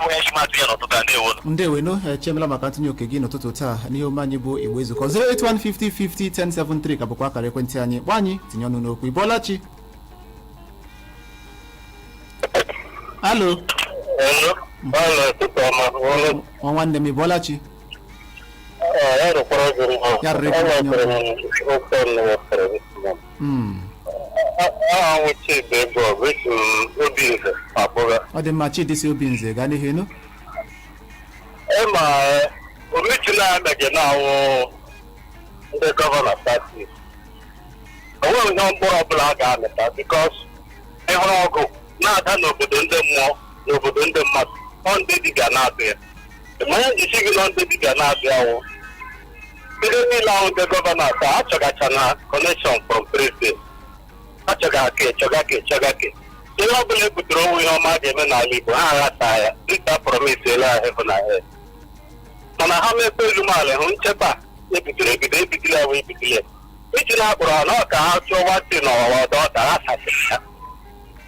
bụ ya chimatụ ya n'ụtụtụ a. Ndewo. Ndeweno, echemela maka ntụnye oke gị n'ụtụtụ taa n'ihe omume anyị bụ Igbo Ezukọ. 08150501073 ka bụkwa akara ekwentị anyị. Gba anyị tinye ọnụ n'okwu. Ịbọọla chi? Alo? Nwa nwanne m, ịbọọla chi? Ya rịrị gị onye. Ọ dị mma. Chidi si Obinze, gaa n'ihu ịnụ. Ịma omechi na-ameghị na-awụ ndị governor party, onweghị ihe mkpụrụ ọbụla a ga-amịta, because ịhụrụ ọgụ na-ada n'obodo ndị mmụọ, n'obodo ndị mmadụ, ọ ndị dibịa na-abịa ya. Mmanya njisi gị nọ, ndị dibịa na-abịa awụ ndị niile ahụ, ndị governor taa achọgacha na connection from president, achọga ka echọga ka echọga ka ihe ọbụla e butere onwe ihe ọma ga-eme n'ala Igbo, ha aghasa ya dịka promise elu ahụ bụ na ya. Mana ha mepe elu maala hụ nchekwa ebitere ebido ebidila ya wee ebidila ya iji na-akpọrọ ha na ọ ka ha chụọ nwatị n'ọwa ọdọ ọda ha sasịrị ya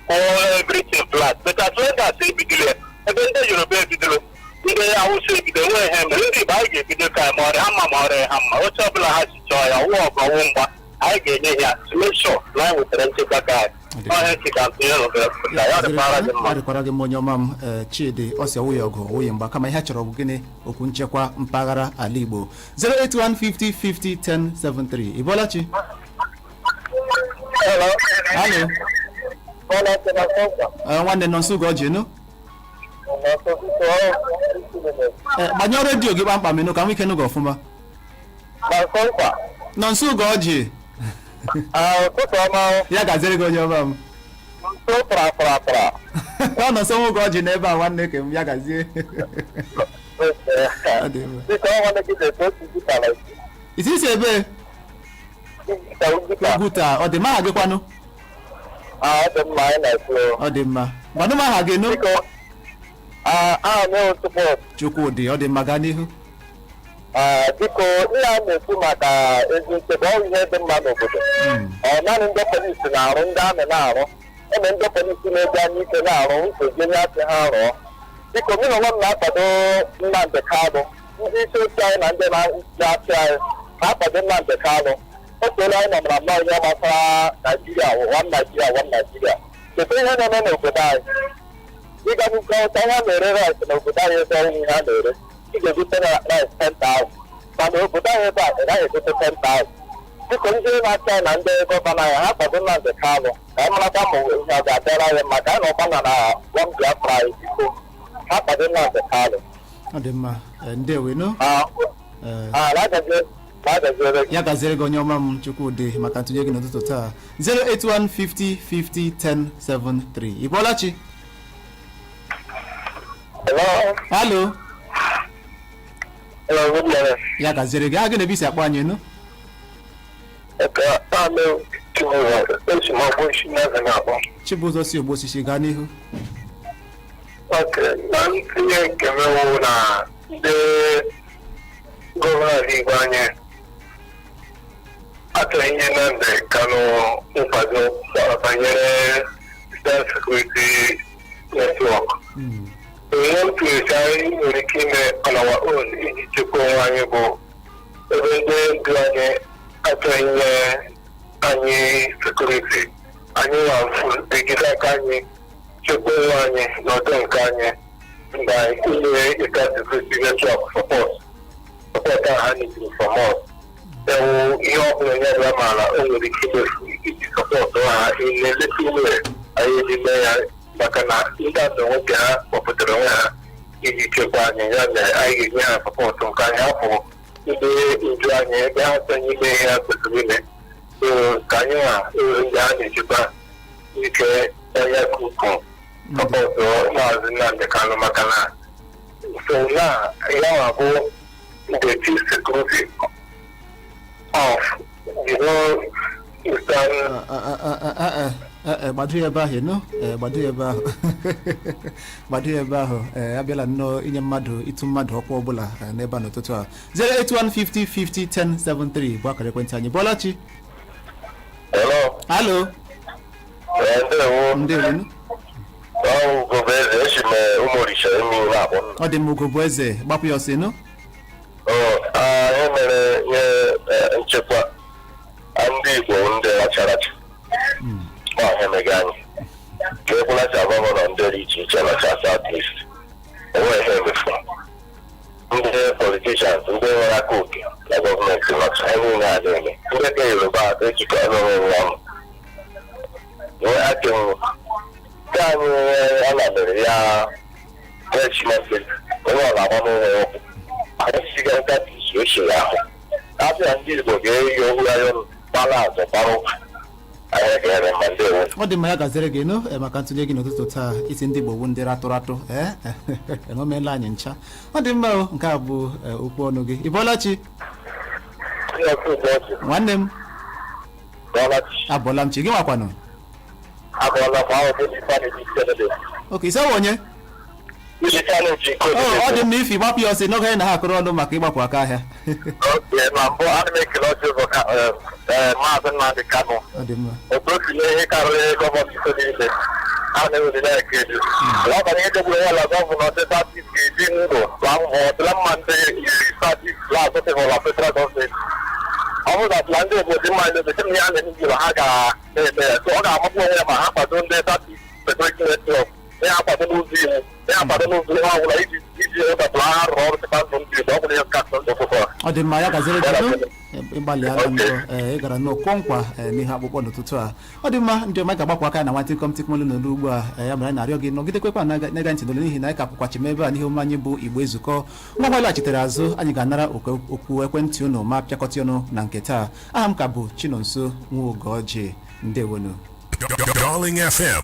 kwụọ everything flat. But as long as ebidila ya ebe ndị Yoruba ebidoro, ndị Awụsa ebido, enwe ihe mere ndị Igbo anyị ga-ebido ka ma ọrịa ha mma ma ọrịa ha mma, oche ọbụla ha si chọọ ya wụ ọgụ ọwụ mgba, anyị ga-enye ya to make sure na anyị nwetara nchekwa ka anyị ọhịa si ka ntụnye n'obere ya dịkwara gị mma. Ya dịkwara gị mma, onye ọma m. Chidi ọ sị ọwụghị ọgụ, ọwụghị mgba, kama ihe a chọrọ bụ gịnị? Okwu nchekwa mpaghara ala Igbo. 08150501073. Ịbọọla chi? Alo? Nwanne nọ nso ugo ji nụ. Gbanyụọ redio gị kpamkpam ịnụ ka m ike nụ gị ọfụma. Nọ nso ugo ji. Ụtụtụ ọma. Ya gaziere gị, onye ọma m. Nso tara tara tara. Ọ nọ nso nwoke ọjị n'ebe a, nwanne ke m, ya gazie. Ọ dị mma. Dịka ọ nwanne gị na-eto otu dịka na Isi isi ebe? Ugwuta, Ugwuta. Ugwuta, ọ dị mma. Aha gị kwanụ? Ah, ọ dị mma, anyị na-ekwu. Ọ dị mma, gwanụ m aha gị nụ. Biko, aha m ewu tupu. Chukwudị, ọ dị mma, gaa n'ihu. Biko, ihe a na-ekwu maka ezi nchekwa, ọ bụ ihe dị mma n'obodo. Ọ naanị ndị polisi na-arụ, ndị amị na-arụ, ebe ndị polisi na-eji anya ike na-arụ nsogbu nye asị ha rụọ. Biko, mụ na onwe m na-akwado Nnamdị Kanụ. Ndị isi oche anyị na ndị na-achị anyị na-akwado Nnamdị Kanụ. O teela anyị nọmara nnọọ ihe gbasara Naijiria, one Naijiria, one Naijiria. Cheta ihe na-eme n'obodo anyị. Ịga n'ugwu Awụsa, ihe a na-ere rice n'obodo anyị ebe ọnwụ ihe a na-ere, ị ga-egote na rice 10,000, mana obodo anyị ebe a ị gaghị egote 10,000. Biko, ndị na-achị anyị na ndị governor anyị, ha kwado Nnamdị Kanụ ka anyị marakwa ma ihe ọ ga-abịara anyị mma, ka anyị nọkwa na one Biafra anyị. Biko, ha kwado Nnamdị Kanụ. Ọ dị mma. Ndewenu. Na-agaziere gị. Ya gaziere gị, onye ọma m, Chukwudị, maka ntụnye gị n'ụtụtụ taa. 08150501073. Ị bọọla chi? Hello? Alo? Hello, good morning. Ya gaziere gị. Aha gị na ebe isi akpọ anyị nụ? Okay, I'm esi m ọgbọ isi n'eze na-akpọ. Chibụzọ si Ogbo Osisi, gaa n'ihu. Okay, na ntinye nke m wụ na ndị governor Igbo anyị achọghị inye Nnamdi Kanu nkwado banyere Eastern Security Network. Ihe m tụrụ anyị nwere ike ime on our own iji chekwa onwe anyị bụ ebe ndị ndu anyị achọghị inye anyị security, anyị nwa aka anyị chekwa onwe anyị n'ọdụ nke anyị mgbe inye Eastern Security Network support ahụ ha needed from us. Ewu ihe ọbụla onye ọbụla maara o nwere ike imefu iji support ha in a little way, anyị eji mee ya, maka na ndị a na nwoke ha kpọpụtara onwe ha. Iji chekwa anyị, ya mere anyị ga-enye ha support nke anyị hapụ ndị ndu anyị ebe ha sonye ime ihe ha kwesịrị ime. So ka anyị nwa uru ndị ha na-echekwa ike onye ka ukwuu support Maazị Nnamdị Kanụ, maka na so na ya nwa bụ the chief security of the whole Eastern. Gbado ya ebe ahụ ịnụ. Gbado ya ebe ahụ, gbado ya ebe ahụ. Ee, abịala nnọọ inye mmadụ ịtụ mmadụ ọkwa ọbụla n'ebe a n'ụtụtụ a. 08150501073 bụ akara ekwentị anyị. Bọlachi. Hello. Alo. Ndewo. Ndewo. Ọ Ugobu Eze, esi m Ụmụorisha emi na-akpọ. Ọ dị mma, Ugobu Eze, gbapụ ya ọsọ ịnụ. Ihe mere ihe nchekwa ndị Igbo ndị racharacha ọ emega anyị ka ekwulacha governor ndị dị iche iche nọcha South East, enweghị ihe emefu. Ndị politicians ndị nwere aka oke na gọọmenti nọcha, ha niile a na-eme ndị ka Yoruba ejikọ ọnụ onwe ọnụ nwee aka enwe nke anyị a na mere ya freshman. Onye ọ na-agba n'ụlọ ọgwụ anyị siga nkata isi ochie ahụ afọ ndị Igbo ga-eyi ohu ayọn gbara azụ gbara ụka anyị ga-ere ma ndị ewu. Ọ dị mma, ya gaziri gị nụ maka ntụnye gị n'ụtụtụ taa. Isi ndị Igbo bụ ndị ratụ ratụ, ee, emeela anyị ncha. Ọ dị mma o, nke a bụ okwu ọnụ gị. Ị bọọla chi, nwanne m? Abọọla m chi, gị nwakwanụ? Oke ise onye ọ dị mma ifi gbapụ ya ọsọ n'oge anyị na ha akụrụ ọnụ maka ịgbapụ aka ahịa. Na mbụ, ana m ekele ọchị ụzọ ka Maazị Nnamdị Kanụ. Ọ dị mma. Otu o si mee ihe karịrị governor ise niile a na-ewere na-eke elu n'abalị ihe jegburu ya la governor ndị South East ga-eji ndụ la mbọ dịla mma ndị iri South East la azụtịbụla federal gọọmenti. Ọ bụrụ na tụla ndị obodo mma ndị obodo ya na-eme ha ga na-eme ya, so ọ ga-amagbu onwe ya ma ha kwado ndị South East Security Network, ya akwado n'ụzọ iwu, ya akwado n'ụzọ ihe ọbụla iji hụtatụla ha rụrụ ọrụ chịkwa ndụ ndị Igbo. Ọ bụrụ ihe kasị ụtụtụ a. Ọ dị mma, ya gaziri gị nụ. Ịgbalịala nnọọ. Ee, ị gara nnọọ kwọ nkwa n'ihe akpụkpọ n'ụtụtụ a. Ọ dị mma, ndị ọma, ga-agbakwa aka na nwantị kọm tikmolu n'olu ugbu a. Ya mere anyị na-arịọ gị nọgidekwekwa na-ege ntị n'olu, n'ihi na anyị ka pụkwachi m ebe a n'ihe omume anyị bụ Igbo Ezukọ. Nwa nwa laghachitere azụ, anyị ga-anara okwu ekwentị unu ma pịakọta ọnụ na nke taa. Aha m ka bụ Chinonso Nwogoji. Ndewonu. Darling FM.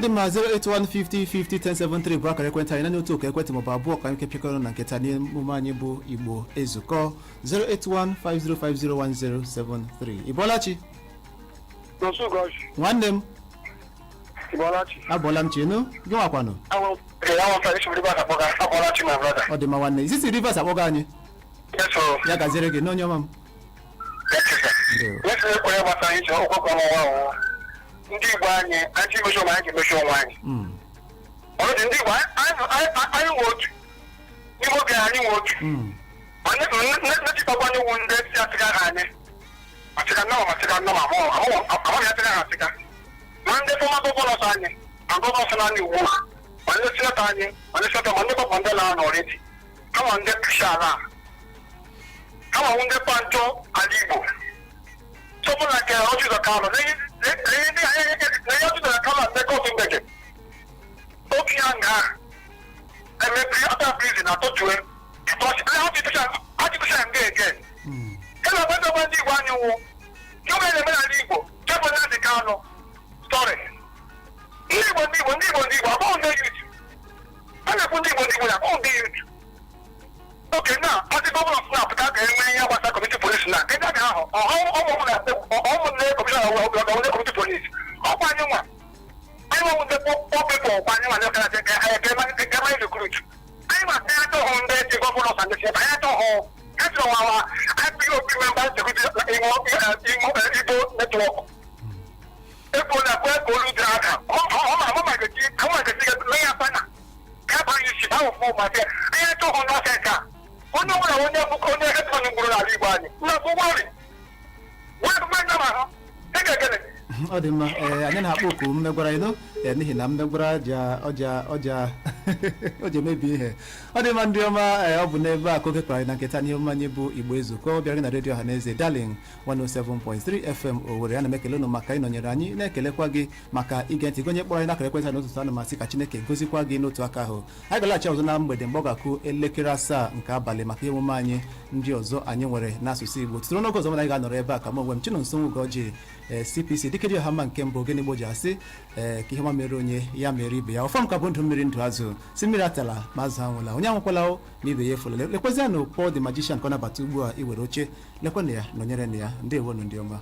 Ọ dị mma. 08150501073 bụ akara ekwentị anyị. Naanị otu oku ekwentị maọbụ abụọ ka anyị kepịakọrọ na nketa n'emume anyị bụ Igbo Ezukọ. 08150501073. Ị bọọla chi? Nonso Gosh, Nwanne m. Ibolachi. Abọọla m chinu gị, nwakwanụ? Awon Fẹ́mi Ṣubú Rivers Àpọ̀gá, Abọ́láchi, my brother. Ọ dị mma, nwanne. Isisi Rivers akpọga anyị? Yes, o. Ya gaziere gị n'onye ọma m. Yes, sir. Ndewo. Yes, sir, onye gbasara iche okwu ọnwa ọwụ. Ndị Igbo anyị, anyị imechi onwe anyị ga-emechi onwe anyị. Ọrụ dị ndị Igbo, anyị nwe otu. N'ime obi anyị nwe otu. Ma nechịkọkwa anyị wu ndị si asịga ha anyị. Asịga nnọọ, ma asịga nnọọ, ma amaghị asịga ha asịga. Ma ndị former governors anyị, ma governors na-anyị ugbu a, ma ndị senator anyị, ma ndị senator, ma ndị papa ndị na-anọ already. Kama ndị kụchi ala a. Kama ndị kpanjọ ala Igbo. Someone like Orji Uzor Kalu, Orji Uzor Kalu and Lagos Mbeke. Oke ya nga emepe after prison atọtue. Atụtụcha nga again. Ebe ọgbọ ndị Igbo anyị wụ. Ihe ọ na-eme n'ala Igbo, chepụ Nnamdi Kanu. Sorry. Ndị Igbo, ndị Igbo, ndị Igbo, ndị Igbo, abụghị ndị youth. A na-ekwu ndị Igbo, ndị Igbo na abụghị ndị youth. Oke na asị governor na-apụta ka enwe ihe gbasara community police na ebe a ga-ahụ ọmụnne commissioner ọwụnye community police. Ọkwa anyị nwa, anyị nwa ndị poor people, ọkwa anyị nwa ndị ọkara ka ka eme recruit anyị nwa. Anyị achọghị ndị dị governors and ndị senator. Anyị achọghị achọrọ nwa IPOB member security Imo Igbo network ego na kwe ka olu dị aka ọ ma ga-eti mee ya pana ka abụghị isi ahụ fụ ụmụazị. Anyị achọghị nonsense a. Onye ọbụla onye bụ onye hetman gburu n'ala Igbo anyị nna bụ wari wee ma ha dịka ekele. Ọ dị mma. Ee, anyị na-akpọ oku mmegwara ino, ee, n'ihi na mmegwara ja ọja ọja o ji emebi ihe. Ọ dị mma, ndị ọma. Ee, ọ bụ n'ebe a ka oge kpara anyị na nketa n'ihe omume anyị bụ Igbo Ezukọ bịara gị na redio Ọhaneze, Darling 107.3 FM Owerri. Ana m ekele unu maka ịnọnyere anyị, na-ekelekwa gị maka ige ntị, gị onye kpọrọ anyị n'akara ekwentị n'ụtụtụ. Ana m asị ka Chineke gozikwa gị n'otu aka ahụ. Anyị ga-alaghachi ọzọ na mgbede mgbe ọ ga-akụ elekere 7 nke abalị maka ihe omume anyị ndị ọzọ anyị nwere n'asụsụ Igbo. Tụtụrụ n'oge ọzọ mana anyị ga-anọrọ ebe a ka m onwe m, Chinonso Ugoji, ee, CPC dike dị ọha mma nke mbụ, gịnị gboji asị, ee, ka ihe ọma mere onye, ya mere ibe ya. Ọfọm ka bụ ndụ mmiri, ndụ azụ. Si mmiri atala ma azụ anwụla, onye anwụkwala o ma ibe ya efula. Lekwezianụ Paul the Magician ka ọ nabata ugbu a iwere oche. Lekwenụ ya, nọnyere na ya. Ndewonu, ndị ọma.